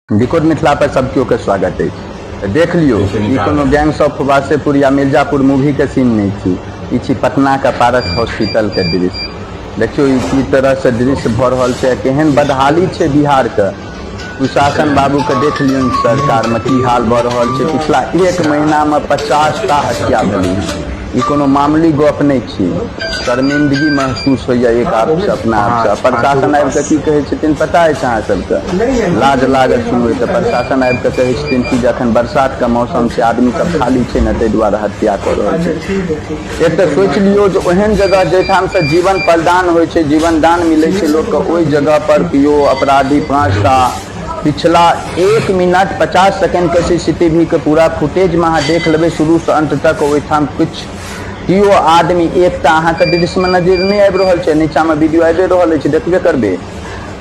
Decode Mithila पर सब केओ के स्वागत अछि। तऽ देख लियौ, ई कोनो गैंग्स ऑफ वासेपुर या मिर्जापुर मूवी के सीन नहि छी, ई छी पटना के पारस हॉस्पिटल के दृश्य। देखियौ ई की तरह से दृश्य भऽ रहल छै आ केहन बदहाली छै बिहार के। कुशासन बाबू के देख लियौन सरकार मे की हाल भऽ रहल छै। पिछला एक महीना मे 50 टा हत्या भेलै हन। ई कोनो मामूली गप नहि छी। शर्मिंदगी महसूस होइए एक आपसँ अपना आपसँ। प्रशासन आबि कऽ की कहै छथिन पता अछि अहाँ सबके? लाज लागत सुनबै तऽ। प्रशासन आबि कऽ कहै छथिन कि जे अखन बरसातके मौसम छै, आदमी सब खाली छै ने, ताहि दुआरे हत्या कऽ रहल छै। एक तऽ सोचि लियौ जे ओहन जगह जाहिठामसँ जीवन प्रदान होइ छै, जीवन दान मिलै छै लोकके, ओहि जगह पर केओ अपराधी 5 टा। पिछला 1 मिनट 50 सेकेंडके सीसीटीवी के पूरा फुटेजमे अहाँ देख लेबै शुरूसँ अन्त तक, ओहिठाम किछु केओ आदमी एकटा अहाँके दृश्यमे नजरि नहि आबि रहल छै। नीचाँमे वीडियो आबि रहल अछि, देखबे करबै।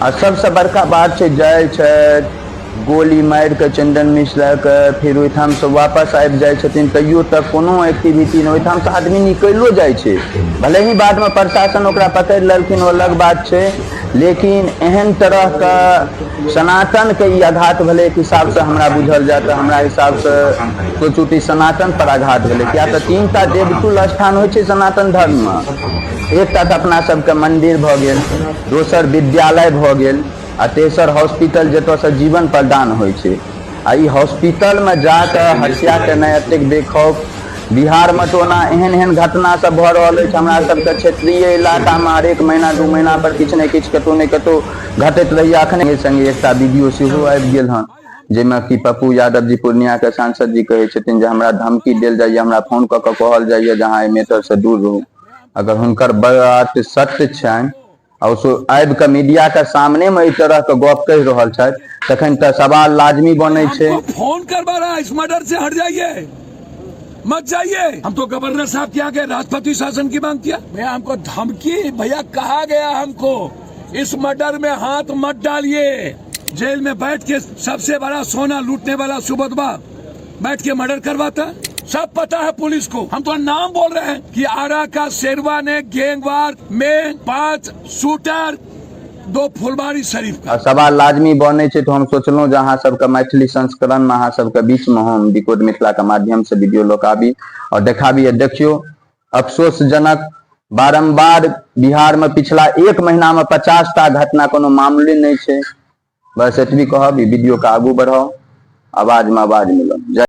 आ सबसँ बड़का बात छै, जाइ छथि, गोली मारि कऽ चंदन मिश्राके, फेर ओहिठामसँ वापस आबि जाइ छथिन, तैयो तक कोनो एक्टिविटी नहि। ओहिठामसँ आदमी निकलियो जाइ छै, भले ही बादमे प्रशासन ओकरा पकड़ि लेलखिन, ओ अलग बात छै, लेकिन एहन तरहके सनातनके ई आघात भेलै। एक हिसाबसँ हमरा बुझल जाय तऽ हमरा हिसाबसँ सोचू तऽ ई सनातन पर आघात भेलै, किया तऽ तीन टा देवतुल स्थान होइ छै सनातन धर्ममे। एकटा तऽ अपना सबके मंदिर भऽ गेल, दोसर विद्यालय भऽ गेल आ तेसर हॉस्पिटल, जतयसँ जीवन प्रदान होइ छै। आ ई हॉस्पिटलमे जाकऽ हत्या केनाइ एतेक बेखौफ। बिहारमे तऽ ओना एहन एहन घटना सब भऽ रहल अछि, हमरा सबके क्षेत्रीय इलाकामे हरेक महीना 2 महीना पर किछु ने किछु कतहु ने कतहु घटैत रहैया। अखने संगे एकटा वीडियो सेहो आबि गेल हन, जाहिमे कि पप्पू यादव जी, पूर्णियाके सांसद जी, कहै छथिन जे हमरा धमकी देल जाइए, हमरा फोन कऽ कऽ कहल जाइए जे अहाँ एहि मैटरसँ दूर रहू। अगर हुनकर बात सत्य छनि आ ओ आबि कऽ मीडियाके सामनेमे एहि तरहके गप कहि रहल छथि, तखन तऽ सवाल लाजमी बनै छै। हमको फोन करवा रहा है, इस मर्डर से हट जाइए, मत जाइए। हम तो गवर्नर साहब के यहाँ गए, राष्ट्रपति शासन की मांग किया। भैया, हमको धमकी, भैया, कहा गया हमको, इस मर्डर में हाथ मत डालिए। जेल में बैठ के सबसे बड़ा सोना लूटने वाला सुबोधवा बैठ के मर्डर करवाता, सब पता है पुलिस को। हम तो नाम बोल रहे हैं कि आरा का शेरवा ने गैंगवार में पांच शूटर, दो फुलवारी शरीफ का आ सवाल लाजमी बनै छै, तऽ हम सोचलहुँ जे अहाँ सबके मैथिली संस्करणमे अहाँ सबके बीचमे हम डिकोड मिथिलाके माध्यमसँ वीडियो लऽ कऽ आबी आओर देखाबी। आ देखियौ, अफसोसजनक, बारम्बार बिहारमे पिछला एक महीनामे 50 टा घटना कोनो मामूली नहि छै। बस एतबी कहब, ई वीडियोके आगू बढ़ाउ, आवाजमे आवाज मिलल। जय।